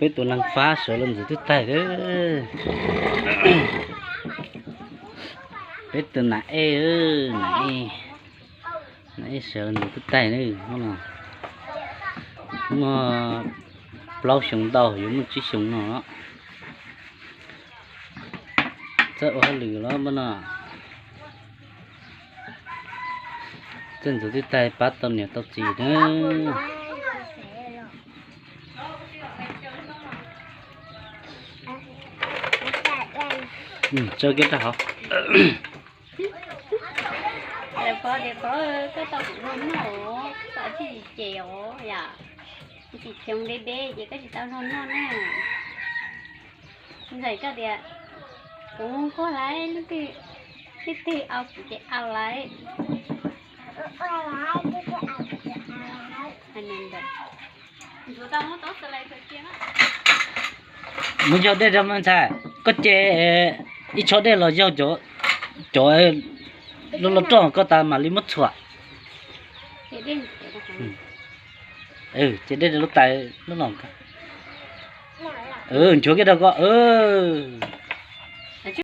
Peb tus neeg fab sawv los ntxuav twb taig lawm. Peb tus nam ej, nam ej, nam ej sawv los ntxuav twb taig lawm. Muaj plaub xyoo ntau, yuav muaj tsib xyoo no. Txawj ua hauj lwm los npaj no. Txawj ntxuav twb taig pab tau niam tau txiv na. Tso kiag rau hauv. Lawv pov tias, pov, koj tau kuv luag noj os, koj tsis ces os yom. Tsis choo deb deb ces koj tsis tau luag noj na. Ntxawm koj tias, kuv nquag lawm, leej twg, leej twg au kuv ces au lawm. Mus yaug dej rau me ntxhais, koj ce ib tsho dej los yaug cov, cov loj loj roj koj tas mam li muab txhuam. Ce dej rau lub tais loj los. Nchuav kiag rau koj.